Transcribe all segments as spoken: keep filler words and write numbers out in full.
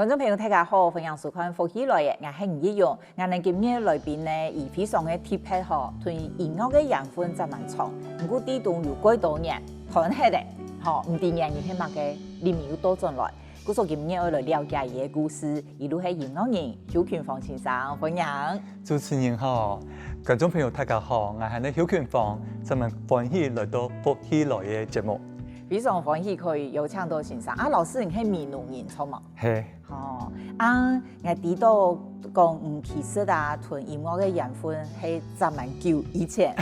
觀眾朋友，大家好，歡迎收看《福氣來了》，𠊎係吳奕蓉。𠊎等今日來賓呢，佢非常个特別吼，同音樂个緣分真蠻長，毋過知當有幾多年斷忒咧，吼，毋知原因係麼个，臨尾又倒轉來。故所今日愛來了解佢个故事，佢就係音樂人邱勤煌先生，歡迎。主持人好，觀眾朋友大家好，𠊎係邱勤煌，真蠻歡喜來到《福氣來了》个節目。非常歡喜可以邀請到先生。啊，老師，你係美濃人，著無？係。 哦，啊，𠊎知道講，嗯，其實啊，同音樂个緣分係在蠻久以前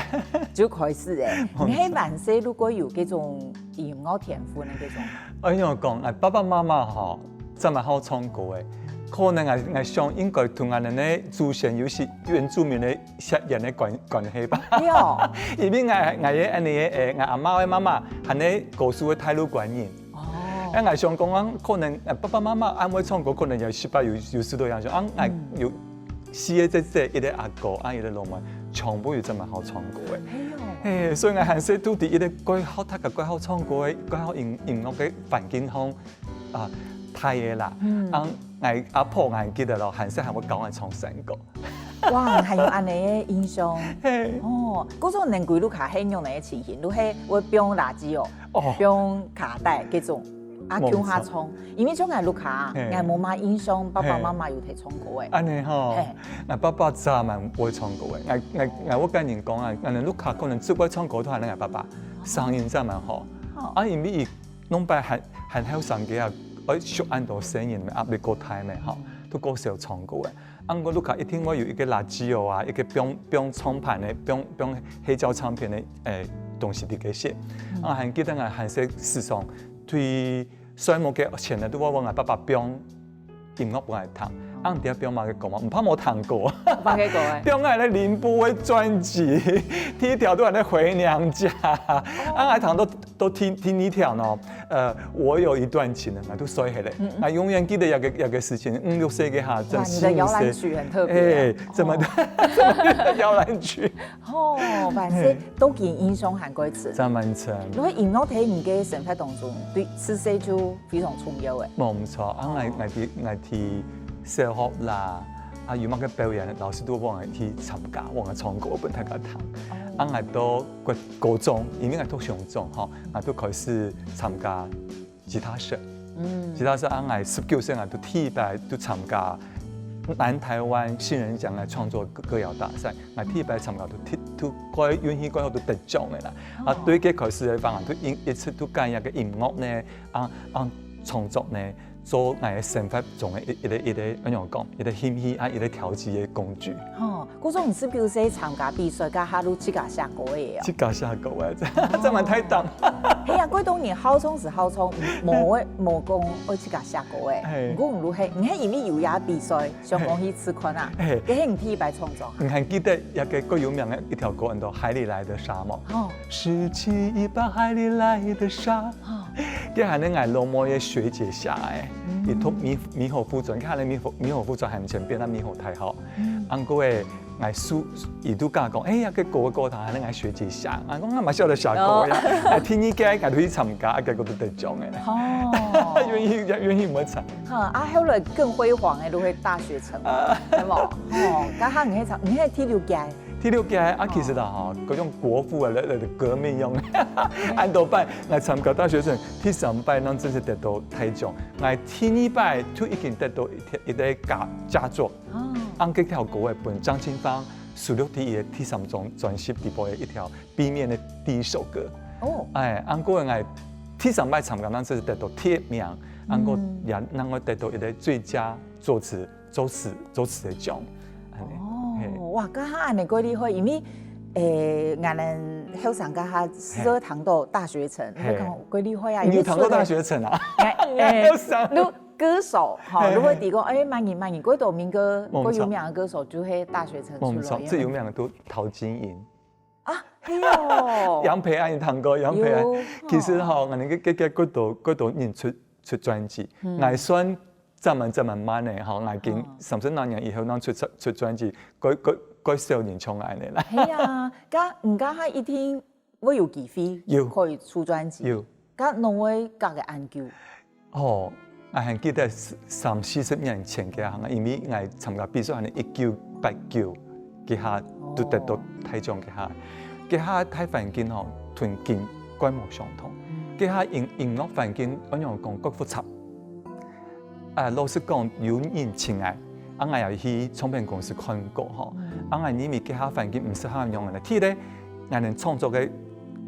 就開始咧。你係還細就有這種音樂天分个這種？哎喲，講，哎，爸爸媽媽吼，在蠻好唱歌个，可能𠊎，𠊎想應該同𠊎等个祖先有些原住民个血緣个關，關係吧。對哦。因為𠊎，𠊎个恁呢个，誒，𠊎阿媽个媽媽，還係高樹个大鹿關人。 哦。哎，𠊎想講啊，可能，呃，爸爸媽媽恁會唱歌，可能也係吧，有，有時都樣想，啊，𠊎有四个姐姐，一个阿哥，啊，一个老妹，全部有這麼好唱歌个。係哦。嘿，所以𠊎還細就知一个蓋好，大家蓋好唱歌个，蓋好音，音樂个環境項，啊，大个啦。嗯。啊，𠊎阿婆𠊎記得咯，還細還會教𠊎唱山歌。 哇，還有恁呢个印象。嘿。哦，故所你歸屋下係仰般个情形？就係會放垃圾哦，哦。放卡帶這種，啊，無錯。共下唱。因為像𠊎屋下，嘿。𠊎無麼印象，爸爸媽媽有在唱歌个。嘿。恁呢吼，嘿。𠊎爸爸真蠻會唱歌个。𠊎，𠊎，𠊎，𠊎會跟人講啊，𠊎等屋下可能最會唱歌都還係𠊎爸爸，聲音真蠻好。哦。啊，因為佢 攏擺還，還後生个啊，愛食恁多細人，壓力過大咩吼，都過少唱歌个。啊，毋過屋下一定會有一个垃圾哦啊，一个放，放唱盤个，放，放黑膠唱片个，誒，東西佇該些。啊，還記得𠊎還細時常，對睡目个前呢，都會問𠊎爸爸放 音樂分𠊎聽，啊，你知放麼个歌無？毋怕無聽過。放麼个歌誒？放𠊎个林波个專輯，第一條就係回娘家，啊，𠊎聽到，到第，第二條呢，呃，我有一段情呢，𠊎都睡忒咧。嗯，嗯。𠊎永遠記得這个，這个事情，五六歲个下，哇，你的搖籃曲很特別啊。哎，怎麼，哦。怎麼搖籃曲？ 哦，反正嘿。都記印象還蓋深。真蠻深。因為音樂在你个生活當中，對，自細就非常重要誒。無毋著，啊，哦。𠊎，𠊎去，𠊎去小學啦，啊，有麼个表演，老師都會分𠊎去參加，分𠊎唱歌分大家聽。哦。啊，𠊎到高，高中，因為𠊎讀上中吼，𠊎都開始參加 吉他社。嗯。吉他社啊，𠊎十九歲，𠊎就第一擺就參加南台灣新人獎个創作歌，歌謠大賽。𠊎第一擺參加就第，就該運氣該好就得獎个啦。啊，哦。對該開始个話，就一，一直就揀這个音樂呢，啊，啊，創作呢，做𠊎个生活中个一，一个，一个，仰般講，一个興趣啊，一个調劑个工具。吼， 故所你係毋係參加比賽，該下就自家寫歌个哦？自家寫歌个，哦。這蠻大膽。係啊，蓋多人好唱係好唱，無，無講愛自家寫歌个。嘿。毋過你就係，你係因為有這比賽，想講去試看啊。嘿。該係你第一擺創作啊？你還記得一个蓋有名个一條歌，安到《海裡來的沙》無？哦。拾起一把海裡來的沙。哦。該還係𠊎老妹个學姊寫个，嗯。佢讀美，美和附中，該下个美和，美和附中還毋曾變到美和大學。 嗯。啊，毋過誒，𠊎書，佢就甲講，哎呀，該歌，歌單還係𠊎學姊寫。𠊎講，𠊎嘛曉得寫歌呀。哦。哎，第二屆，𠊎就去參加，啊，結果就得獎誒。哦。運氣，運氣毋會差。哈，啊，後來更輝煌誒，就係大學城，啊。對無？哦，該下你係參，你係第六屆。第六屆，啊，其實啦，吼，哦。該種國父啊，來，來，革命用。嗯。恁多擺，𠊎參加大學城，第三擺，正式得到大獎。𠊎第二擺就已經得到一條，一個佳，佳作。 哦。啊，該條歌誒，分張清芳收錄在佢个第三張專輯裡背个一條B面个第一首歌。哦。哎，啊，過後𠊎第三擺參加，正式得到第一名，啊，過，嗯。也正會得到一個最佳作詞，作詞，作詞个獎。恁呢，哦，嘿。哇，該下恁呢蓋厲害，因為，誒，𠊎等後生該下，嘿。係有聽到大學城，嘿。你講蓋厲害啊，你有聽過大學城啊？因為出个，哎，你後生。哎，你 歌手，吼，嘿，嘿。如果提講，哎，麼人，麼人，幾多名歌，無錯。幾有名个歌手就係大學城出來个。無錯，最有名个就陶晶瑩。啊，係哦。楊培安，你聽過楊培安？有。其實吼，哦。𠊎等个，个，个，幾多，幾多人出，出專輯，嗯。𠊎算正蠻，正蠻慢个吼，𠊎已經哦。三十多年以後，正出，出專輯，蓋，蓋，蓋少人像𠊎恁呢啦。係啊，該，你該下一定 會有機會有。可以出專輯。有。該仰會隔个恁久？哦， 𠊎還記得三四十年前該下，因為𠊎參加比賽係一九八九，該下都得到大獎該下，該下大環境吼，同今蓋無相同。該下音音樂環境，仰般講，蓋複雜。啊，老實講，有人請𠊎，啊，𠊎也去唱片公司看過吼，啊，𠊎認為該下環境毋適合𠊎樣个。第一咧，𠊎等創作个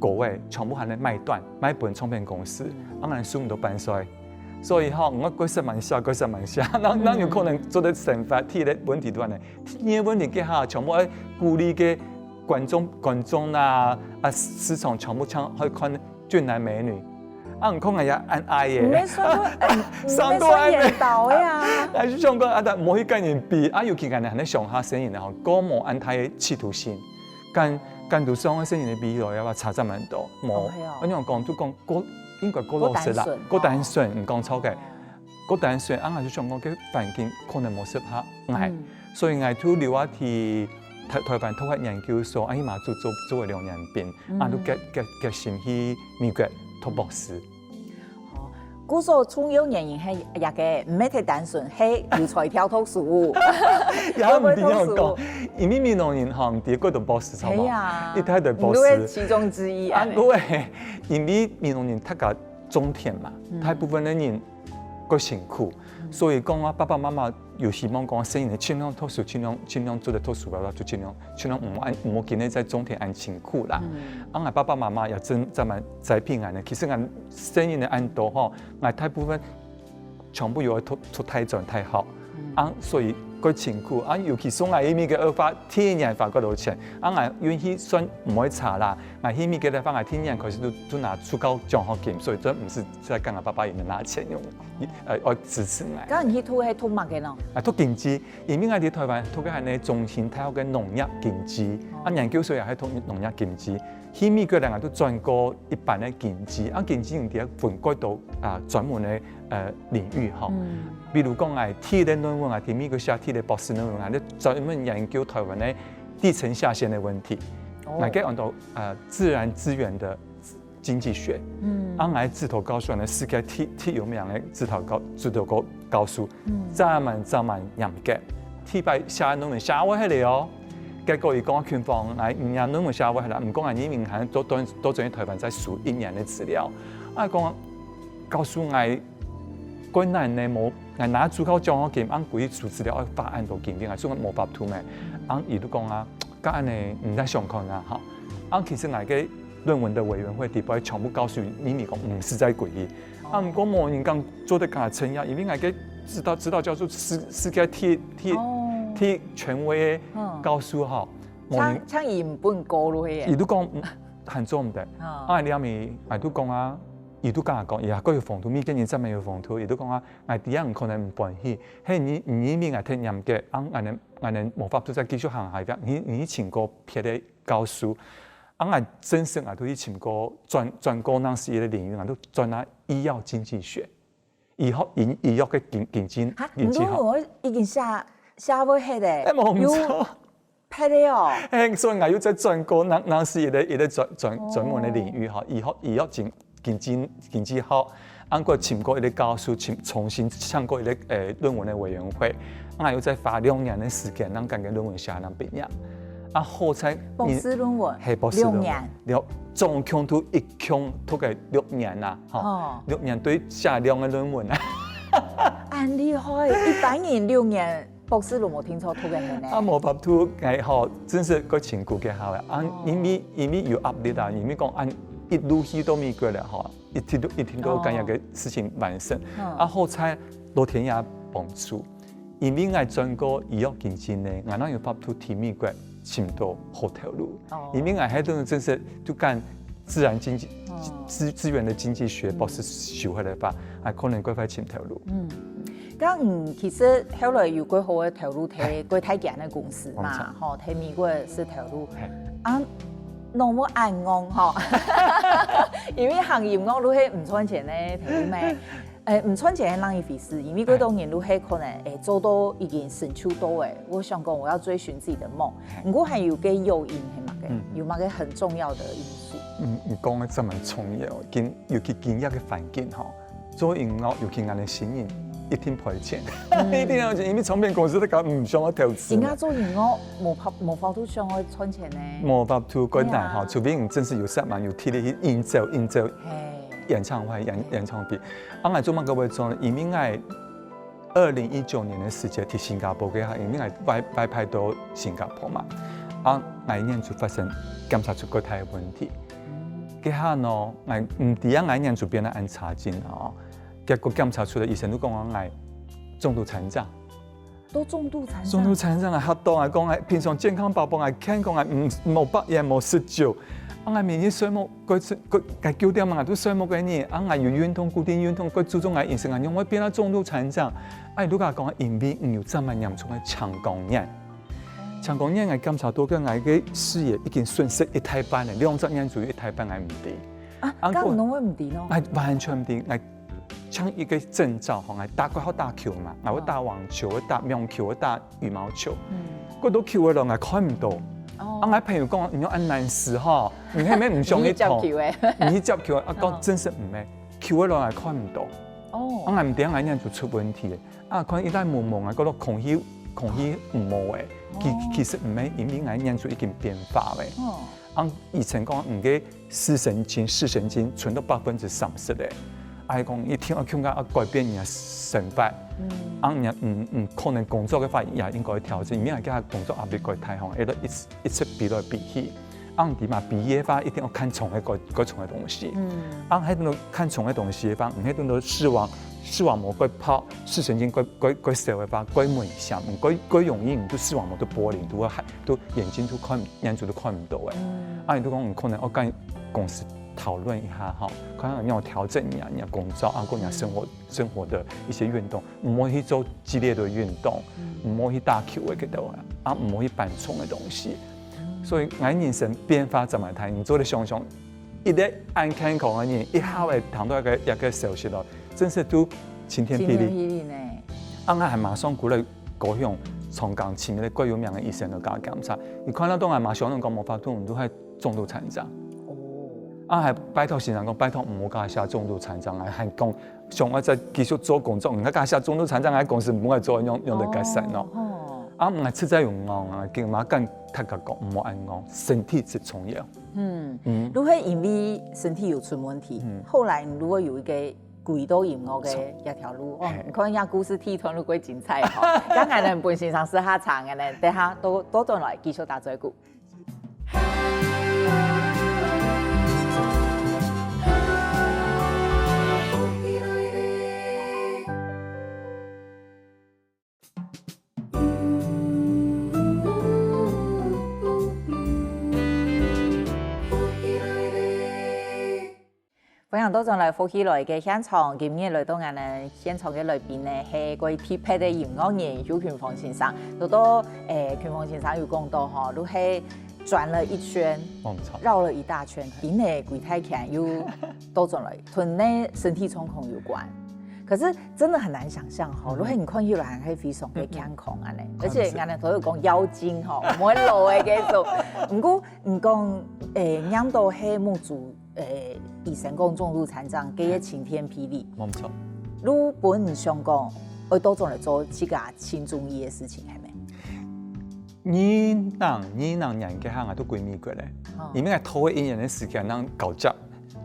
歌仔，全部還係賣斷，賣分唱片公司，啊，𠊎等收毋到版稅。 所以吼，𠊎過十萬下，過十萬下，哪哪有可能做得生活？第一个問題就恁呢。第二个問題，該下全部愛鼓勵个觀眾、觀眾啊，啊，市場全部搶愛看俊男美女。啊，毋過𠊎也恁矮耶，毋係算過，毋係算緣投个啊。啊，就想講啊，但無去跟人比啊，尤其𠊎等還係鄉下細人吼，過無恁大个企圖心，跟跟得上个細人个比較，要差這麼多，無。哦，係哦。我想講，就講過應該過老實啦，過單純，過單純，你講錯个。 過單純，啊，𠊎就想講，該環境可能無適合𠊎，所以𠊎就留下去台台灣讀个研究所，啊，去馬祖做做了兩年兵，啊，就決決決心去美國讀博士。哦，故所重要原因係這个，毋係忒單純，係有才調讀書，也毋係恁講，因為美濃人吼，第一个讀博士，係嘛？係啊，一大堆博士，你係其中之一啊。啊，因為因為美濃人大家種田嘛，大部分个人 个辛苦。所以講啊，爸爸媽媽有希望講，細人仔盡量讀書，盡量盡量做得讀書，爸爸就盡量盡量毋好毋好今日在種田恁辛苦啦。啊，𠊎爸爸媽媽也真正蠻栽培𠊎呢。其實𠊎細人仔恁多吼，𠊎大部分全部有讀讀大專大學，啊，所以个辛苦啊，尤其送𠊎去美國个話，第一年花過多錢，啊，𠊎運氣算毋會差啦。 𠊎去美國个話，𠊎第一年開始就就拿助教獎學金，所以這毋係在跟𠊎爸爸佢等拿錢用，呃，愛支持𠊎。該你去讀係讀麼个呢？啊，讀經濟，因為𠊎在台灣讀个係呢中興大學个農業經濟，啊，研究所也係讀農業經濟。去美國呢，𠊎就轉過一般个經濟，啊，經濟有分幾多啊專門个呃領域吼。比如講，𠊎第一个論文啊，在美國寫第一个博士論文啊，就專門研究台灣个 地層下陷个問題。哦。𠊎个安到呃自然資源个經濟學。嗯。啊，𠊎指導教授呢，世界第第有名个指導教指導教教授，嗯。專門專門嚴格，第一擺寫論文寫會下來哦。結果佢講群芳，𠊎你論文寫會下來，毋過𠊎人民還多多多轉去台灣再收一年个資料。啊，講教授𠊎 較難呢，無，𠊎拿助教獎學金，恁貴，收資料愛花恁多經費，𠊎所以無法度咩。恁佢就講啊，該恁呢，你再想看啊，吼。恁其實𠊎个論文个委員會底背全部教授你，你講毋使再貴去。啊，毋過無人敢做得敢承認，因為𠊎个指導指導教授世世界第第哦。第權威个教授吼，無人像像佢毋分高咯，係。佢就講，嗯，還做毋得。啊。啊，你阿咪，𠊎就講啊，佢就敢講，佢也過有風度，美國人真係有風度，佢就講啊， 𠊎知影你可能毋歡喜，係你你認為𠊎忒嚴格，恁恁呢恁呢無法度再繼續行下去，你你去尋過別个教授，啊，𠊎正式𠊎都去尋過專專過另一个領域，𠊎都轉啊醫藥經濟學，醫學醫醫藥个經經濟哈，你論文已經寫寫會下咧，哎，無錯。 別个哦。哎，所以𠊎又再轉過另另一个一个專專專門个領域哈，醫學醫學經經濟經濟學，啊過尋過一个教授，尋重新請過一个呃論文个委員會，啊𠊎又再花兩年个時間，正將該論文寫到畢業。啊好彩，博士論文，係博士論文，兩年，兩總共都一共讀个六年啦，吼，哦。六年對寫兩个論文啊。恁厲害，一般人六年 博士論文聽說讀个係呢？啊，無法度，𠊎吼，真係个辛苦个好啊。啊，因為因為有壓力啊，因為講恁一路去到美國了吼，一定都一定都有恁樣个事情發生。啊，好彩老天爺幫助，因為𠊎轉過醫藥經濟呢，𠊎正有法度去美國尋到好頭路。因為𠊎還都真係就揀自然經濟資資源个經濟學博士修下來吧，還可能較快尋頭路。嗯。 該你其實後來有較好个頭路，在較大間个公司嘛，吼，在美國係頭路。啊，仰會恁戇吼，因為行音樂就係毋賺錢个頭路咩？誒，毋賺錢係另一回事，因為較多人就係可能誒做到已經成就到誒，我想講我要追尋自己的夢。毋過還有個誘因係麼个？有麼个很重要的因素？嗯，你講个真蠻重要，今尤其今日个環境吼，做音樂，尤其𠊎等新人，一定賠錢，一定要錢，因為唱片公司佢講毋想愛投資嘛。人家做音樂，無法無法度想愛賺錢呢。無法度困難哈，對啊。除非你真係有十萬，有體力去應酬應酬嘿。演唱會、演演唱會。啊，𠊎做麼个會做呢？因為𠊎二零一九年个時節去新加坡个下，因為𠊎外外派到新加坡嘛，啊，𠊎眼珠發生檢查出過大个問題。該下呢，𠊎毋知啊，𠊎眼珠變到恁差勁哦。結果檢查出來，醫生都講𠊎中度殘障。都中度殘障？中度殘障啊，嚇到啊，講啊，平常健康寶寶啊，健康啊，嗯，無發炎，無食酒，啊，𠊎每日睡目，過過過九點嘛，都睡目个呢，啊，𠊎有運動，固定運動，過注重𠊎飲食啊，仰會變到中度殘障？啊，如果講因為你有這麼嚴重个青光眼，青光眼𠊎檢查到个，𠊎个視野已經損失一大半了，兩隻眼珠一大半，𠊎毋知。啊，啊，該毋會毋知呢？𠊎完全毋知，𠊎 像一個徵兆吼，𠊎打過好打球嘛，𠊎會打網球，會打網球，會打羽毛球。嗯。過多球个人𠊎看毋到。哦。啊，𠊎朋友講，你要恁難死吼，你係毋係毋想去投？你去接球欸。你去接球啊，講嗯。真係毋係，球个人𠊎看毋到。哦。啊，𠊎毋知𠊎眼就出問題了。啊，看一旦濛濛啊，覺得空氣，空氣毋好欸。其，哦。其實毋係，因為𠊎眼就已經變化了。哦。啊，醫生講，你个 視神經，視神經存到百分之三十咧。啊，講一定愛共下愛改變你个生活。嗯。啊，你，嗯，嗯，可能工作个話也應該調整，因為佢工作壓力過大吼，會一直，一直比來比去。啊，你知嘛，比个話一定愛看重个，過，過重个東西。嗯。啊，該種看重个東西个話，你該種視網，視網膜過泡，視神經過，過，過少个話，過危險，過，過容易你就視網膜都剝離，都會害，都眼睛都看 眼珠都看毋到欸。嗯。啊，你就講，嗯，可能愛跟公司討論一下吼，看看仰般調整你啊，你个工作啊，跟你个生活，生活个一些運動，毋好去做激烈个運動，嗯。毋好去打球个，記得啊，啊，毋好去搬重个東西。嗯。所以，𠊎人生變化這麼大，你做得想像，一個恁健康个人，一下仔聽到一個，一個消息咯，真係都晴天霹靂。晴天霹靂呢。啊，𠊎還馬上過來高雄長庚親密个最有名个醫生來共𠊎檢查。你看到當然嘛，小龍講無法度，你都還中度殘障。哦。啊，還拜託先生講，拜託毋好共𠊎寫中度殘障，還，還講想愛再繼續做工作，你還共𠊎寫中度殘障，還公司毋會做，用，用得改善咯。哦。啊，𠊎實在有戇啊，今嘛跟大家講，毋好恁戇，身體最重要。嗯，嗯。如果因為身體有出問題，嗯。後來你如果有一個 歸到音樂个這條路。哦，你看這故事第一段就過精彩吼。剛剛呢，分先生試下唱个呢，等下倒，倒轉來繼續打嘴鼓。 歡迎倒轉來福氣來个現場，今日來到𠊎等現場个來賓呢，係一個特別个音樂人邱勤峰先生。多多，誒，勤峰先生有講到吼，就係轉了一圈，哦，毋錯。繞了一大圈，今日歸大圈又倒轉來，同你身體狀況有關。可是真的很難想象吼，嗯。就係你看起來還係非常个健康恁呢，嗯。而且𠊎等都有講妖精吼，毋會老个該種。毋過你講，誒，念到係目珠 誒，醫生講中度殘障，該个晴天霹靂。無錯。你本想講，愛倒轉來做自家盡中意个事情，係無？二零二零年該下，𠊎都歸美國咧，哦。因為𠊎頭一年个時間，正交接，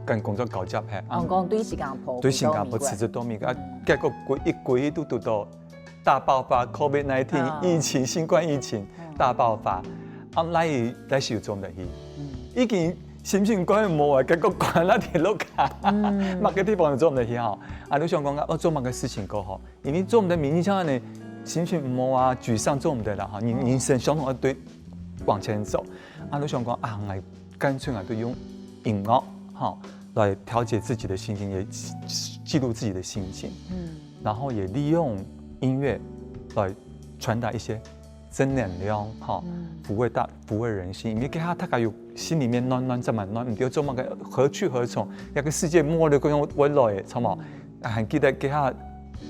跟工作交接係，啊，哦，講對新加坡，對新加坡辭職到美國，啊，結果歸，一歸去都堵到 大爆發，COVID nineteen，嗯。疫情，新冠疫情，嗯。大爆發。啊，來，來是有做毋得去。嗯。已經心情怪無啊，結果關了在屋下。嗯。麼个地方都做毋得去吼。啊，你想講啊，愛做麼个事情較好？因為做毋得，明明像恁呢，心情毋好啊，沮喪，做毋得啦，吼，人，嗯。人生相同愛對往前走。啊，你想講啊，𠊎 乾脆啊，就用音樂，哈，來調節自己的心情，也記錄自己的心情。嗯。然後也利用音樂來傳達一些正能量，哈，嗯。撫慰大，撫慰人心。因為該下大家有心裡面亂亂，這麼亂，毋知做麼个，何去何從？該个世界末日个樣會來，知無？嗯。啊，還記得該下，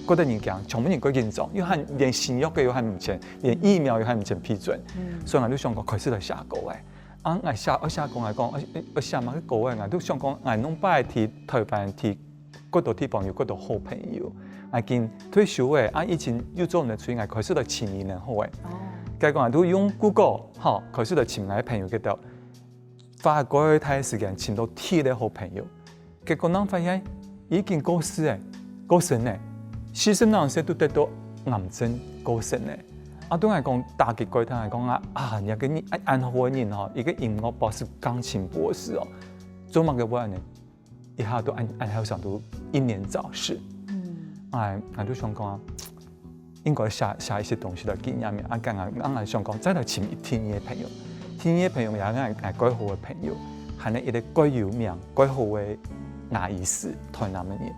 過得人講，全部人過緊張，又還連新藥个又還毋見，連疫苗又還毋見批准。嗯。所以𠊎就想講，開始來寫歌誒。 啊，𠊎寫，𠊎寫歌，𠊎講，𠊎，𠊎寫麼个歌誒，𠊎都想講，𠊎攏擺去台灣去各多地方有各多好朋友。𠊎已經退休了，啊，以前又做毋得出去，𠊎開始來尋人好了。哦。該講啊，都用Google，吼，開始來尋𠊎个朋友，結果花過大時間尋到第一个好朋友。結果正發現，已經過世了，過身了，四十零歲都得到癌症過身了。啊，對𠊎講打擊過大，𠊎講啊，啊，你个人，恁好个人吼，一个音樂博士、鋼琴博士哦，做麼个會恁呢？一下都恁，恁後生都英年早逝。嗯。哎，𠊎就想講啊，應該寫，寫一些東西來紀念佢。啊，剛剛，剛剛想講，再來尋一第二个朋友，第二个朋友也係𠊎蓋好个朋友，還有一个蓋有名、蓋好个牙醫師，台南个人。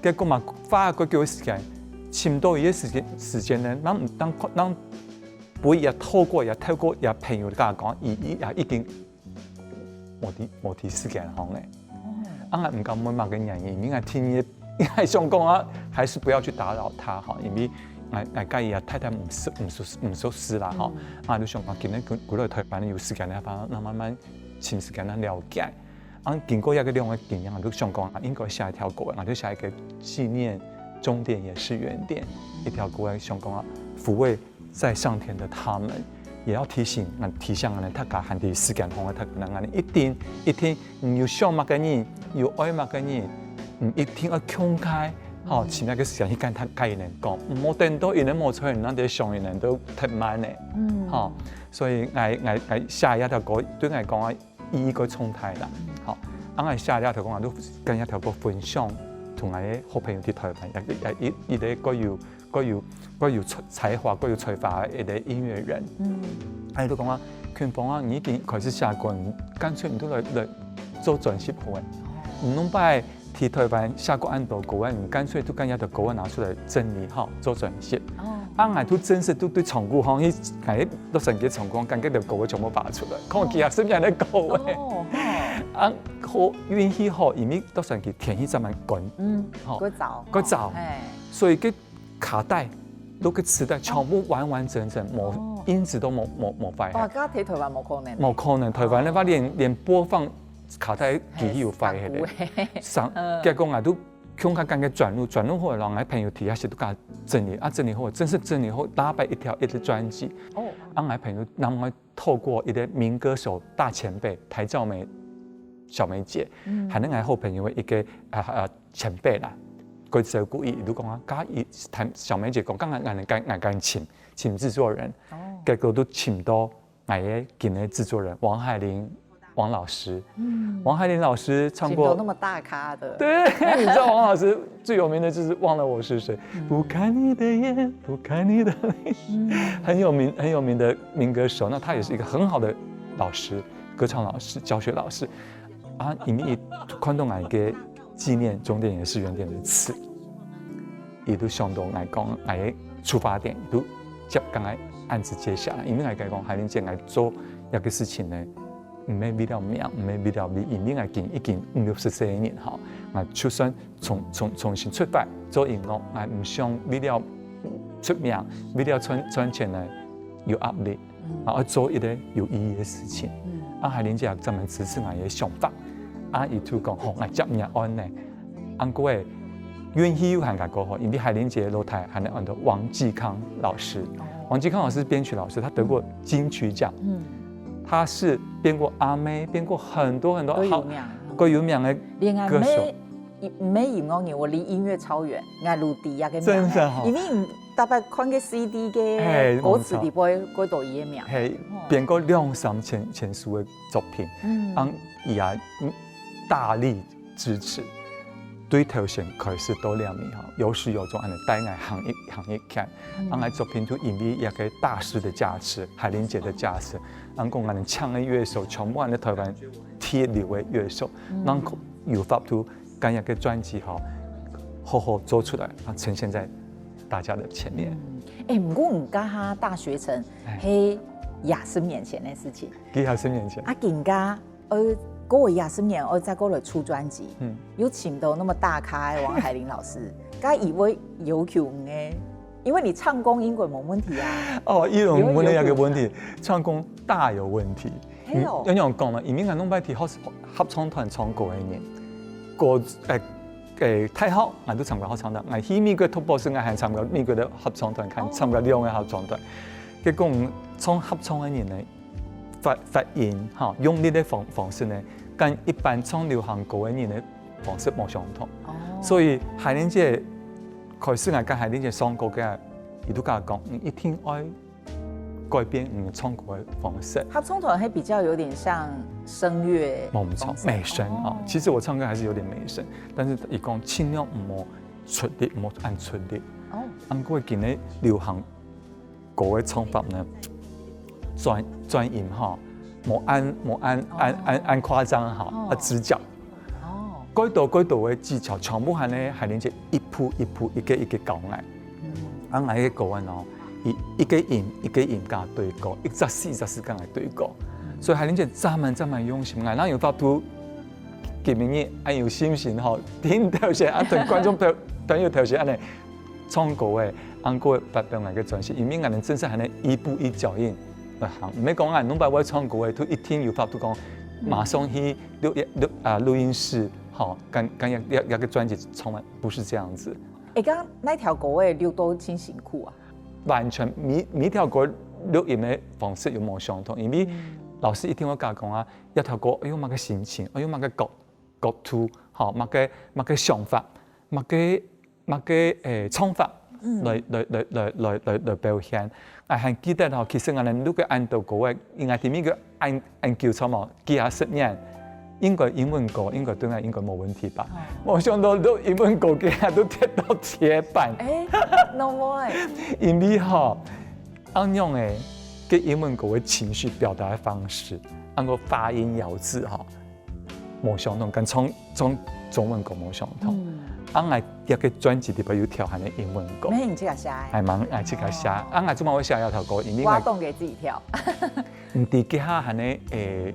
結果嘛，花過幾个時間，尋到佢个時間，時間呢，咱，咱，咱不會也透過，也透過也朋友跟佢講，佢，佢也已經無在，無在世間項呢。啊，𠊎毋敢問麼个原因，因為第二个，𠊎想講啊，還是不要去打擾他哈，因為𠊎，𠊎佮佢个太太毋熟，毋熟，毋熟識啦哈。啊，就想講今日過，過來台灣有時間个話，那慢慢尋時間來了解。啊，經過這个兩个經驗，𠊎就想講啊，應該寫一條歌，𠊎就寫一个紀念終點也是原點，一條歌，想講啊，撫慰在上天的他們，也要提醒，啊，提醒𠊎等大家，還在世間項个大家，𠊎等一定，一定，你有想麼个人，有愛麼个人，你一定要共下，吼，尋一个時間去跟他，跟佢等講，毋好等到佢等無出現，你正在想佢等都忒慢了，嗯。吼，所以𠊎，𠊎，𠊎寫這條歌，對𠊎講啊，意義過重大啦，吼，啊，𠊎寫這條歌啊，就跟這條歌分享，同𠊎个好朋友在台灣，也，也，也，也一个蓋有 蓋有，蓋有才，才華，蓋有才華个一个音樂人。嗯。啊，佢就講啊，勤峰啊，你已經開始寫歌，你乾脆你就來，來做專輯好了。你兩擺在台灣寫過恁多歌啊，你乾脆就將這條歌拿出來整理好，做專輯。哦。啊，𠊎就真實就對唱歌吼，去，𠊎洛杉磯唱歌，將這條歌全部發出來，看幾下身邊的歌。哦，哦。啊，好，運氣好，因為洛杉磯天氣真蠻乾。嗯，吼，過燥。過燥。嘿。所以个 卡帶、錄个磁帶全部完完整整，無，哦。音質都無，無，無壞。哇，該在台灣無可能。無可能，台灣个話連，連播放卡帶機器都壞忒了。嘿，上古欸。上，嗯。結果啊，就共下感覺轉錄，轉錄好了，然後朋友底下寫都共整理，啊，整理好，正式整理好，打敗一條，一隻專輯。哦。啊，𠊎朋友另外透過一个民歌手大前輩台照梅小梅姐，嗯。還有𠊎好朋友个一个，啊，啊，前輩啦，佢照顧佢，就講啊，佮佢談，小梅姐講，剛剛𠊎，𠊎，𠊎，𠊎尋，尋製作人，哦。結果就尋到𠊎个今个製作人王海玲王老師。嗯。王海玲老師唱過，尋到那麼大咖的。對，你知道王老師最有名的就是《忘了我是誰》，嗯。不看你的眼，不看你的泪，嗯。很有名，很有名的民歌手。那他也是一个很好的老师，歌唱老师、教學老师。啊，因為佢看到𠊎个紀念終點也是原點的詞，佢就想到𠊎講，𠊎个出發點，佢就接，將𠊎案子接下來。因為𠊎講，海玲姐，𠊎做這个事情呢，毋係為了名，毋係為了利益，因為𠊎已經，已經五六十歲个人吼，𠊎就算重，重，重新出發做音樂，𠊎毋想為了出名，為了賺，賺錢來有壓力，嗯。啊，愛做一个有意義个事情。嗯。啊，海玲姐專門支持𠊎个想法，啊，佢就講，好，𠊎接你个案呢。啊，過後運氣又還較過好，因為海玲姐个老弟還有安到王繼康老師。哦。王繼康老師是編曲老師，他得過金曲獎。嗯。他是編過阿妹，編過很多很多好，都有名。都有名的連阿妹歌手。 毋係音樂人，𠊎離音樂超遠，𠊎就知這个名。真的吼。因為逐擺看个C D个嘿，歌詞裡背，過多佢个名。嘿，哦。編過兩三千，千首个作品，嗯。啊，佢也，嗯，大力支持。對頭先開始到這面吼，有始有終恁呢帶𠊎行一，行一圈。嗯。啊，𠊎作品就因為這个大師的加持，海玲姐的加持，啊，講𠊎等請个樂手，全部恁呢台灣第一流个樂手，嗯。啊，有法度 將這个專輯吼，好好做出來，啊，呈現在大家的前面。嗯。欸，毋過你這下大學城，哎。係二十年前个事情。幾二十年前。啊，今下，呃，過二十年，呃，再過來出專輯，嗯。又請到那麼大咖个王海玲老師，該佢會要求你个，因為你唱功應該無問題啊。哦，佢有問到這个問題，有要求你啊。唱功大有問題。 係哦。嗯，仰般講呢？因為𠊎攏毋係在合，合唱團唱歌个人，歌，欸，誒，大學，𠊎都參加合唱團，𠊎去美國讀博士，𠊎還參加美國个合唱團，還參加兩個合唱團。結果唱合唱个人呢，發發音哈，用力个方方式呢，跟一般唱流行歌个人个方式無相同。所以海玲姐開始𠊎跟海玲姐上課个，佢都跟𠊎講，你一定愛改變你唱歌个方式。合唱團會比較有點像聲樂，我們唱美聲啊，其實我唱歌還是有點美聲，但是佢講盡量毋好出力，毋好恁出力。哦，恁過今日流行歌个唱法呢，轉轉音哈，無恁無恁恁恁恁誇張哈，啊直角。哦，過多過多个技巧，全部還呢海玲姐一步一步一個一個教𠊎。啊，𠊎个歌案哦，一一個音一個音跟佢對過，一隻字一隻字跟佢對過。所以海玲姐真蠻真蠻用心，𠊎哪有法度今晡日恁有信心吼，聽頭先啊，同觀眾朋朋友頭先恁呢唱歌个，恁過發表𠊎个專輯，因為𠊎等正式還呢一步一腳印來行，毋係講𠊎兩擺會唱歌个，都一定有法度講馬上去錄錄啊錄音室，吼，跟跟一一一個專輯唱完，不是這樣子。哎，剛剛那條歌會錄到盡辛苦啊？完全每每條歌錄音个方式有無相同，因為老師一定會教講啊，這條歌愛用麼个心情，愛用麼个角角度，吼，麼个麼个想法，麼个麼个誒唱法，來來來來來來來表現。𠊎還記得吼，其實𠊎等錄个恁多歌个，應該裡面个恁恁久差無幾下十年，應該英文歌應該對𠊎應該無問題吧？無想到錄英文歌，佢下都跌到鐵板。哎，no more。因為吼，恁樣誒，个英文歌个情緒表達个方式，恁个發音咬字吼，無相同，跟唱唱中文歌無相同。啊，𠊎這个專輯裡背有條還个英文歌，那你自己寫的？還蠻愛自家寫。啊，𠊎做麼會寫這條歌？因為挖洞給自己跳。你知這下還个誒，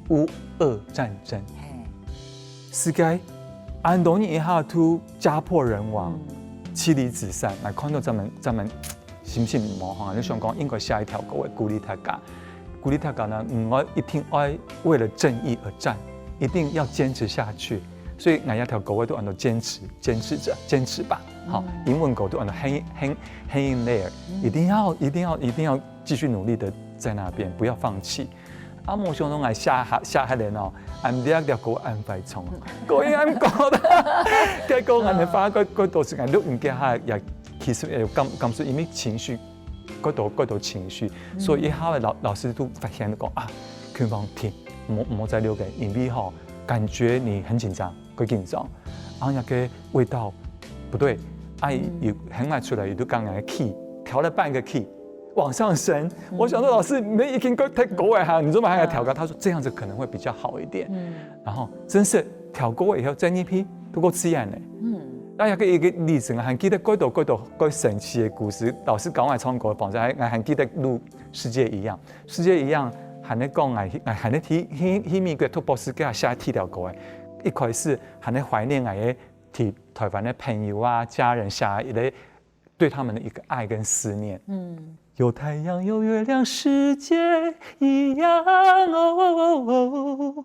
烏俄戰爭，世界恁多人一下都家破人亡，妻離子散，來看到咱們咱們心情毋好哈，你想講應該寫一條歌來鼓勵大家，鼓勵大家呢，毋愛一定愛為了正義而戰，一定要堅持下去。所以𠊎這條歌我都安到堅持，堅持著，堅持吧。好，英文歌都安到hang hang hang in there，一定要一定要一定要繼續努力的在那邊，不要放棄。啊，無想到𠊎寫下寫下來哦，恁這條歌恁快唱，歌已恁高啦。結果恁花過過多時間，錄音機下也其實也有感感受，因為情緒，過多過多情緒，所以一下老老師都發現講啊，坤芳停，莫莫再錄个，因為吼，感覺你很緊張，會緊張，啊，那個味道不對，啊，有很愛出來，有都剛剛个 key 調了半個 key。往上升。我想說，老師，你已經夠太高了哈，你怎麼還要調高？他說這樣子可能會比較好一點。然後真是調高以後再一批，都夠自然了。嗯，那有個一個例子，我還記得過多過多過神奇的故事。老師教我唱歌个方式，還還還記得錄《世界一樣》，《世界一樣》還在講，還還在提提提美國讀博士，給他寫第一條歌哎。一開始還在懷念𠊎个替台灣的朋友啊、家人寫一個 對他們的一個愛跟思念。嗯，有太陽有月亮，世界一樣哦。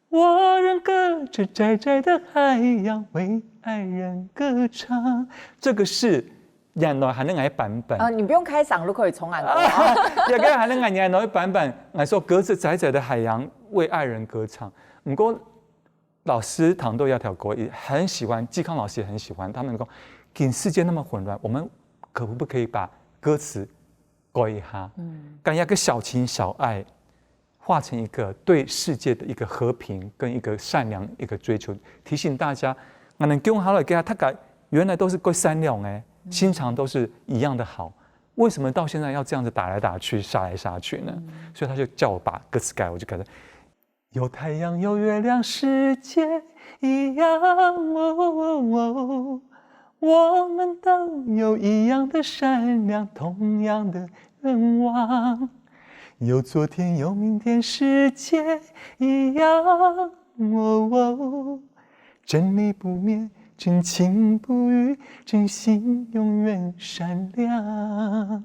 我仍隔著窄窄的海洋，為愛人歌唱。這個是原來還能來版本。呃，你不用開嗓都可以重來過啊。也可以還能來原來版本，來說隔著窄窄的海洋，為愛人歌唱。不過 老師聽到這條歌，也很喜歡，季康老師也很喜歡。他們講，今世界那麼混亂，我們可不可以把歌詞改一下，嗯，將一個小情小愛，化成一個對世界的一個和平跟一個善良一個追求，提醒大家，𠊎等共下來，大家原來都是夠善良的，心腸都是一樣的好，為什麼到現在要這樣子打來打去、殺來殺去呢？所以他就叫我把歌詞改，我就改成 有太陽有月亮，世界一樣哦。我們都有一樣的善良，同樣的願望。有昨天有明天，世界一樣哦。真理不滅，真情不渝，真心永遠善良。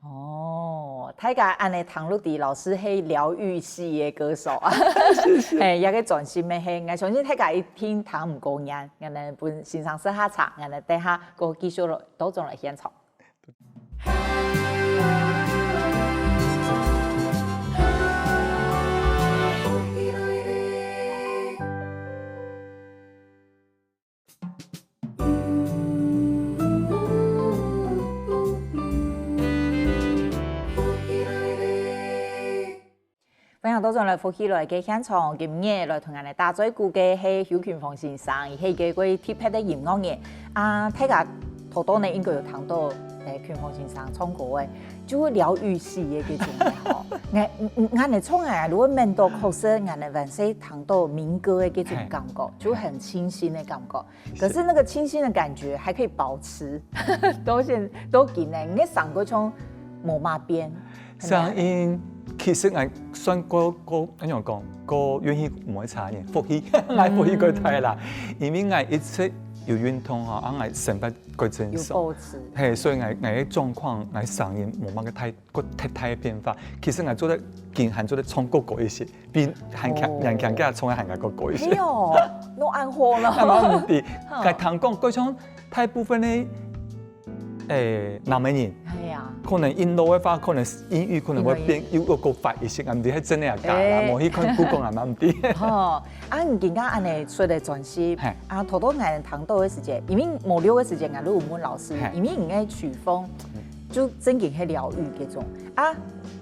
哦，大家恁樣聽落去，老師係療癒系个歌手啊。謝謝。嘿，這个專輯乜係，𠊎相信大家一定聽毋過癮，𠊎等分先生試下唱，𠊎等等下過繼續來，多種來獻唱。 歡迎倒轉來福氣來个現場，今日來同𠊎等打嘴鼓个係邱勤峰先生，佢係一个當特別个音樂人。啊，大家頭到呢應該有聽到，誒，勤峰先生唱歌个，就會療癒系个這種个吼。𠊎，嗯，嗯，𠊎等唱个，如果面對確實，𠊎等還係聽到民歌个這種感覺，就很清新个感覺。 可是那個清新的感覺還可以保持，到現，到今呢，你个聲音像無麼變。聲音其實𠊎算過，過，恁樣講，過運氣無差呢，福氣，𠊎福氣過大啦。因為𠊎一直有運動吼，啊，𠊎身體過正常。有保持。嘿，所以𠊎，𠊎个狀況，𠊎聲音無麼个太，過太大个變化。其實𠊎做得，今還做得唱過高一些。 比還強，哦。還強，佢唱个還較高一些。係哦，弄暗火了。那麼毋對，哈。該聽講，過像大部分个，誒，南美人，係啊。可能印度个話，可能英語可能會變，英語。又，又過快一些，毋知係真个啊假啦，誒。無去看Google啊，嘛毋對。吼，啊，你今下恁樣出个專輯，嘿。啊，頭到𠊎聽到个時節，因為無錄个時節，𠊎都有問老師，嘿。因為你个曲風，嗯。就真經係療癒這種。啊，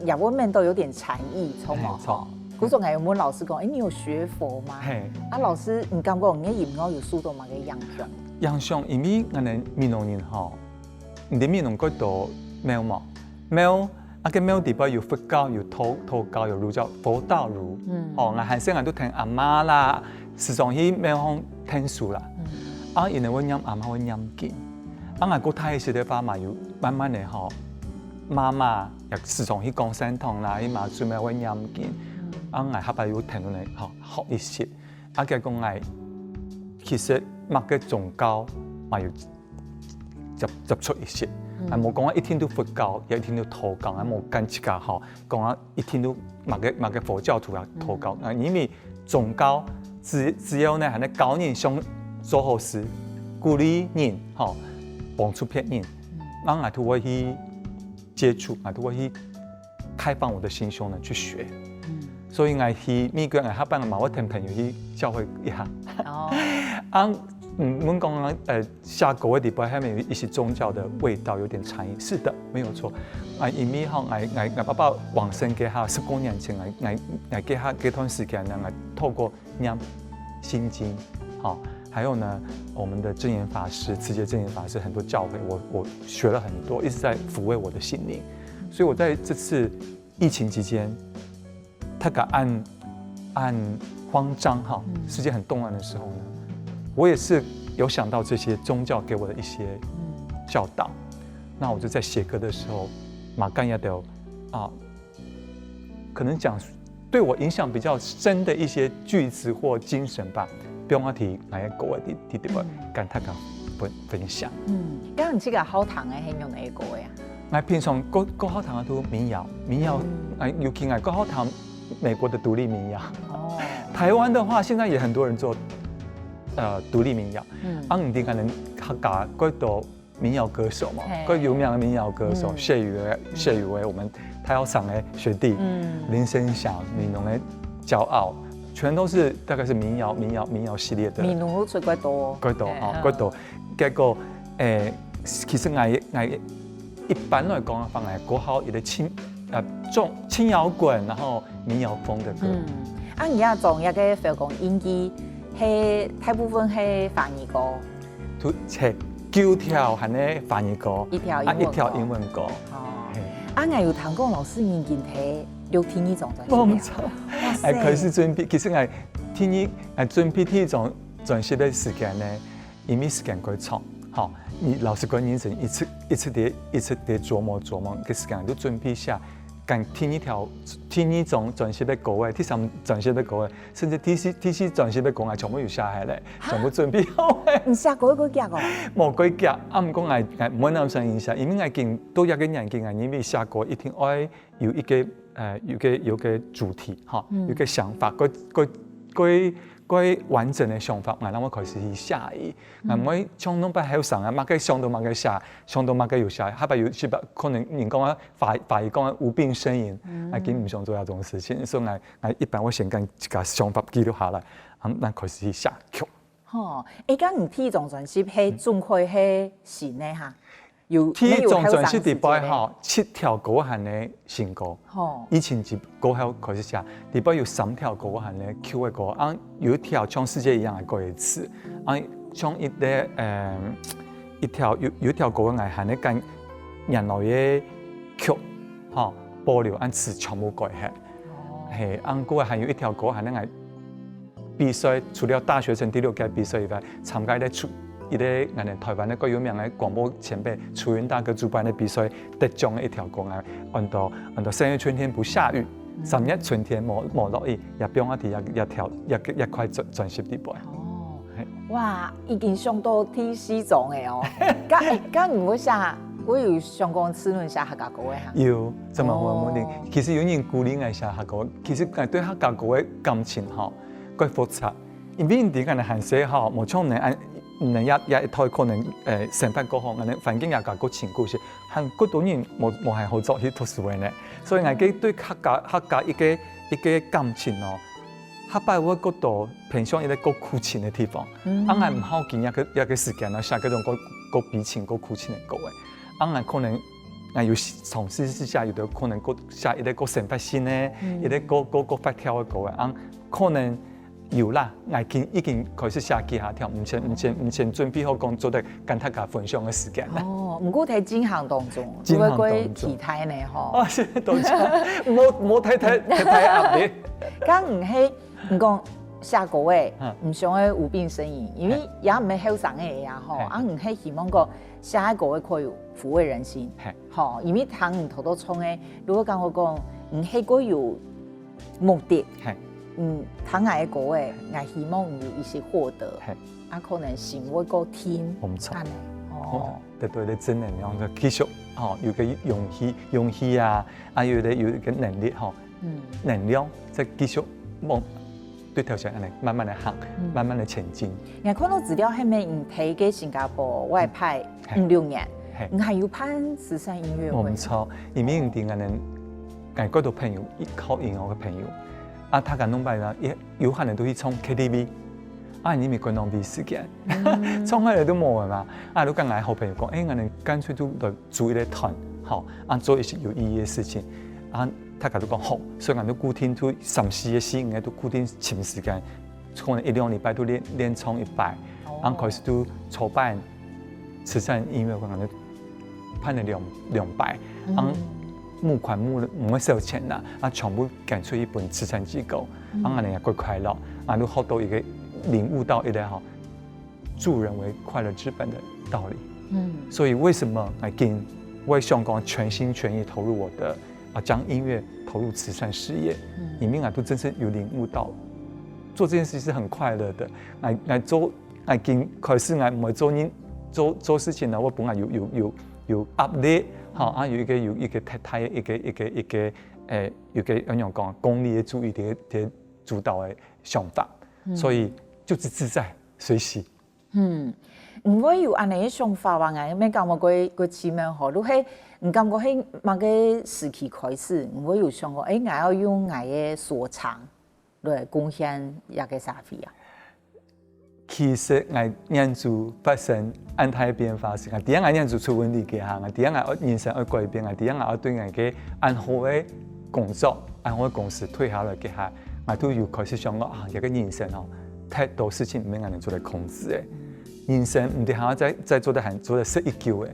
也會面對有點禪意，著無？嘿，著。 故所𠊎有問老師講，誒，你有學佛嗎？嘿。啊，老師，你感覺你个音樂有受到麼个影響？影響，因為𠊎等美濃人吼，你知美濃幾多廟無？廟，啊，該廟底背有佛教、有道，道教、有儒教，佛道儒。嗯。哦，𠊎還細𠊎都聽阿媽啦，時常去廟項聽書啦。嗯。啊，因為會念，阿媽會念經。啊，𠊎過大一些个話嘛，有慢慢个吼，媽媽 也時常去岡山堂啦，去媽祖廟會念經。嗯。啊，𠊎下擺有聽呢，吼，學一些。啊，佢講𠊎其實麼个宗教嘛有接，接觸一些。嗯。啊，無講一定都佛教，也一定都道教，啊，無間自家吼，講啊一定都麼个，麼个佛教徒啊，道教。嗯。啊，因為宗教只，只要呢，還能教人想做好事，鼓勵人，吼，幫助別人，嗯。啊，𠊎都會去 接觸，𠊎都會去開放我的心胸呢，去學。嗯。所以𠊎去美國，𠊎下擺嘛會同朋友去教會一下。哦。啊，嗯，問講，呃，寫歌个底背，還有一些宗教的味道，有點禪意。是的，沒有錯。啊，因為吼，𠊎，𠊎，𠊎爸爸往生該下，十多年前，𠊎，𠊎，𠊎該下，該段時間呢，𠊎透過 念心經，好，還有呢，我們的證嚴法師，慈濟證嚴法師很多教誨，我，我學了很多，一直在撫慰我的心靈。所以我在這次疫情期間，大家恁，恁慌張哈，嗯。世界很動亂的時候呢，我也是有想到這些宗教給我的一些，嗯。教導。那我就在寫歌的時候，嘛，干一兜，啊， 可能講對我影響比較深的一些句子或精神吧，放啊在𠊎个歌个底，底背，嗯。跟大家分，分享。嗯，該你自家好聽个係用哪个歌个啊？𠊎平常過，過好聽个都民謠，民謠，嗯。啊，尤其𠊎過好聽美國的獨立民謠。哦。台灣的話，現在也很多人做，呃，獨立民謠。嗯。啊，毋知可能客家過多 民謠歌手嘛，嘿。過有名的民謠歌手，嗯。謝宇威，嗯。謝宇威，我們太陽賞的學弟，嗯。林生祥，美濃的驕傲，全都是大概是民謠，民謠，民謠系列的。美濃都出過多。過多，嘿，哦，嗯。過多。結果，誒，其實𠊎，𠊎一般來講的話，𠊎過好一個輕，呃，重，輕搖滾，然後民謠風的歌。嗯，啊，你也唱一個，比如講，英語，係大部分係華語歌。 都，係九條還係華語歌，一條英文歌。啊，一條英文歌。哦。嘿。啊，𠊎有聽講老師已經提錄第二張專輯了。無錯。哇塞。哎，開始準備，其實𠊎第二，哎，準備第一張專輯个時間呢，因為時間過長，吼，你老實講，人生一直，一直在，一直在琢磨琢磨，个時間就準備下揀第二條、第二張專輯个歌仔，第三專輯个歌仔，甚至第四、第四專輯个歌仔，全部有寫好咧，全部準備好咧。你寫歌會遽哦？無遽，啊，毋過𠊎、𠊎毋會恁樣寫，因為𠊎今到這個年紀，𠊎認為寫歌一定愛有一個，呃，有個、有個主題，吼，有個想法，該、該、該、該完整个想法，𠊎正會開始去寫佢。𠊎毋會像當擺後生啊，麼个想到麼个寫，想到麼个又寫，下擺有時可能人講啊，華、華語講啊無病呻吟，啊，今毋想做這種事情，所以𠊎、𠊎一般會先將自家想法記錄下來，啊，正開始去寫曲。吼，欸，該你第一張專輯係總共係新个哈？有，第一張專輯裡背吼，七條歌還係新歌。吼，疫情之過後開始寫，裡背有三條歌還係舊个歌，啊，有一條像世界一樣的歌詞，啊，像一個，嗯，一條有、有一條歌个𠊎還係將原來个曲，吼，保留，啊詞全部改忒。係，啊，過後還有一條歌還係𠊎 比賽，除了大學城第六屆比賽以外，參加一個出、一個𠊎等臺灣个最有名个廣播前輩楚雲大哥主辦个比賽，得獎个一條歌啊，安到、安到三月春天不下雨，三月春天無、無落雨，也放啊在這、這條、這、這塊專、專輯裡背。哦，哇，已經上到第四張个哦。該、該你會寫，會有想講自家寫客家歌个哈？有，這麼好个問題。其實有人鼓勵𠊎寫客家歌，其實𠊎對客家歌个感情吼， 蓋複雜。因為你知𠊎等還細吼，無像你恁、你也、也一代可能，呃，生活過好，𠊎等環境也較過辛苦些，還過多人無、無還好做去讀書个呢。所以𠊎个對客家、客家一個、一個感情哦，下擺會過多偏向一個過苦情个地方。啊，𠊎毋好緊一個、一個時間啊，寫該種過、過悲情、過苦情个歌个。啊，𠊎可能 𠊎有時、嘗試試寫，有兜可能過寫一個過生活性个，一個過、過、過發跳个歌个，啊，可能有啦。𠊎已經、已經開始寫幾下條，毋曾、毋曾、毋曾準備好講做得跟大家分享个時間。哦，毋過在進行當中，進行當中。會不會期待呢？吼。啊，係，當然，無、無太、太、太、太壓力。該你係、你講寫歌个，嗯。毋想愛無病呻吟，因為也毋係後生个呀，吼，嘿。啊，你係希望講寫个歌个可以撫慰人心。嘿。 吼，因為聽你頭頭唱个，如果講我講，你係過有目的，嘿。嗯，聽𠊎个歌个，𠊎希望你有一些獲得，嘿。啊，可能心會過定，無錯。恁呢，哦。得到一個正能量，就繼續，吼，有個勇氣、勇氣啊，啊，有個、有一個能力，吼，嗯。能量，再繼續往 對頭前恁樣慢慢个行，嗯。慢慢个前進。𠊎看到資料，係毋係你在該新加坡外派，嗯。嘿。五六年，嘿。你還有辦慈善音樂會？無錯，因為𠊎等，𠊎幾多朋友，一靠音樂个朋友，啊，大家攏擺啦，也有可能都去唱K T V，啊，你咪關當費時間，嗯。唱下來都無个嘛，啊，就跟𠊎好朋友講，欸，𠊎等乾脆就來組一個團，吼，啊，做一些有意義个事情，啊， 大家都講好，所以𠊎就固定就三四个、四五个都固定尋時間，可能一兩禮拜都練，練唱一擺，哦。然後開始就籌辦慈善音樂會，𠊎就辦了兩，兩擺，嗯。然後募款募了，毋會少錢啦，啊，全部捐出去分慈善機構，嗯。然後𠊎也怪快樂，啊，就學到一個領悟到一個吼，助人為快樂之本的道理。嗯。所以為什麼𠊎今，𠊎想講全心全意投入我的 啊，將音樂投入慈善事業，嗯。因為𠊎都真正有領悟到，做這件事是很快樂的。𠊎，𠊎做，𠊎今開始𠊎毋會做人，做，做事情呢，𠊎本來有，有，有，有壓力，吼，啊，有一個，有一個太大的一個，一個，一個，欸，有個，仰般講，功利个主義个，个主導个想法，嗯。所以就是自在，隨喜。 嗯，毋會有恁樣个想法啊，𠊎也感覺過，過奇妙吼。就係，你感覺係麼个時期開始，你會有想過，欸，𠊎愛用𠊎个所長來貢獻這個社會啊？其實𠊎念書發生恁大个變化時，𠊎知𠊎念書出問題个下，𠊎知𠊎愛人生愛改變，𠊎知𠊎愛對𠊎个恁好个工作，恁好个公司退下來个下，𠊎都有開始想講啊，這個人生吼， 太多事情毋係𠊎等做得控制个。人生毋係還愛再，再做得還做得食已久个，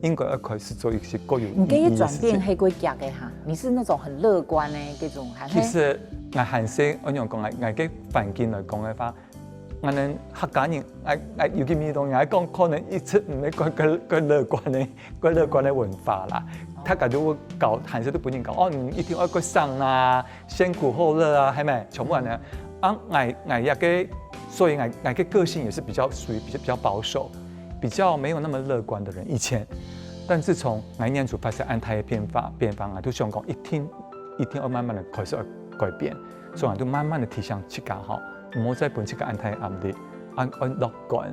應該愛開始做一些較有意義个事情。你這個轉變係過遽个哈？你是那種很樂觀的這種，還是？其實𠊎還細，𠊎仰講，𠊎，𠊎个環境來講个話， 𠊎等客家人，哎哎，尤其美濃人，講可能一直毋係過過過樂觀个，過樂觀个文化啦。大家都會教，還係都分人教，哦，你一定愛過生啊，先苦後樂啊，係無？全部恁樣。啊，𠊎𠊎這個，所以𠊎𠊎个個性也是比較屬於比較比較保守，比較沒有那麼樂觀的人。以前，但自從𠊎念書發生恁大个變化變化，𠊎都想講一定一定愛慢慢的開始愛改變，所以𠊎都慢慢的提醒自家吼，毋好再分自家恁大个壓力，愛愛樂觀，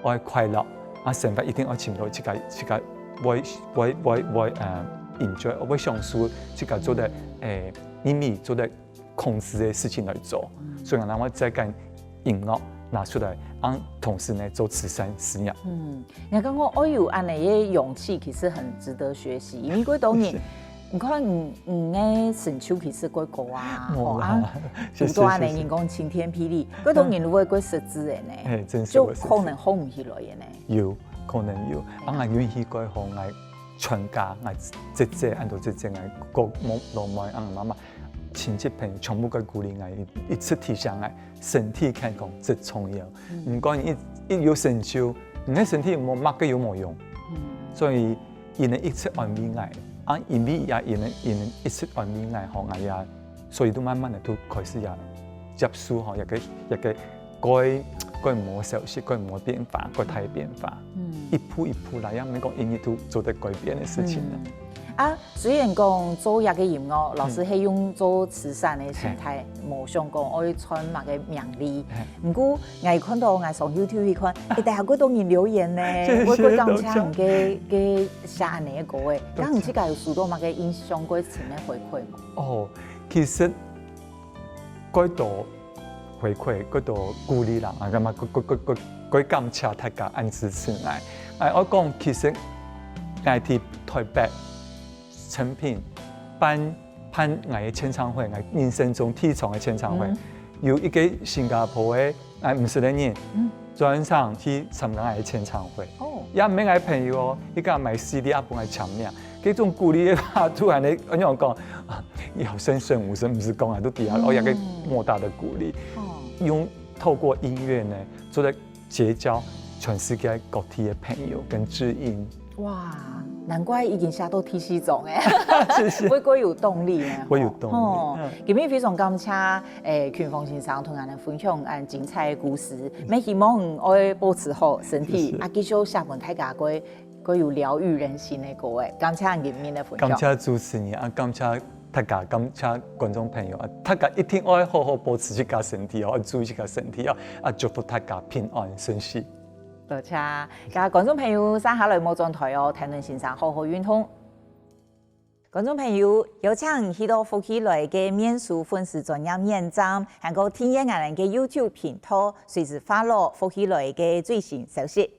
愛快樂，啊，生活一定愛尋到自家自家會會會會呃 enjoy，會享受自家做得誒，你你做得控制个事情來做。所以𠊎會再將音樂拿出來，啊同時呢做慈善事業。嗯，你看我，我有恁樣个勇氣，其實很值得學習，因為過多年。你看你，你个成就其實過高啊，無啦吼啊，謝謝有多恁樣謝謝人講晴天霹靂，過多人會過失志的呢，嘿，真是就會失志可能好毋起來的呢。有可能有，啊，𠊎運氣過好，𠊎全家，𠊎姐姐，恁多姐姐，𠊎哥、妹、老妹，啊，𠊎媽媽，親戚朋友全部个鼓勵𠊎，一一直提醒𠊎，身體健康最重要。毋管你一一有成就，你个身體無麼个有無用。所以，佢等一直安慰𠊎，啊，因為也佢等佢等一直安慰𠊎，吼，𠊎也，所以都慢慢的都開始也接受吼，一個一個改改無消息，改無變化，改大變化，一步一步來，也毋係講一日都做得改變个事情啦。啊，雖然講做這個音樂，老師係用做慈善个心態，無想講愛賺麼个名利。毋過，𠊎看到𠊎上YouTube去看，一大過多人留言呢，謝謝會過感謝你个个寫恁樣个歌誒，該你自家有收到麼个印象過深个回饋無？哦，其實過多回饋，過多鼓勵啦，啊，感覺過過過過過感謝大家恁支持𠊎。哎，我講其實𠊎在台北誠品辦辦𠊎个簽唱會，𠊎人生中第一場个簽唱會，有一個新加坡个哎毋識个人，專程去參加𠊎个簽唱會。哦，也毋係𠊎朋友哦，佢講買CD啊分𠊎簽名，這種鼓勵个話，突然个，恁樣講，啊，有聲順無聲，毋識講啊，都底下哦，有個莫大的鼓勵。哦，用透過音樂呢，做得結交全世界各地的朋友跟知音。哇，難怪已經寫到第四張誒，謝謝會過有動力誒，會有動力吼嗯今日非常感謝誒群峰先生同𠊎等分享恁精彩个故事，也希望你愛保持好身體，謝謝啊，繼續寫分大家過過有療癒人心个歌誒，感謝你今日个分享。感謝主持人啊，感謝大家，感謝觀眾朋友啊，大家一定愛好好保持自家身體哦，愛注意自家身體哦，啊，祝福大家平安順遂。多謝，各位觀眾朋友，接下來無轉台哦，談論先生好好運動。觀眾朋友，邀請你去到福氣來个面書粉絲專頁網站，還有訂閱𠊎等个YouTube頻道，隨時follow福氣來个最新消息。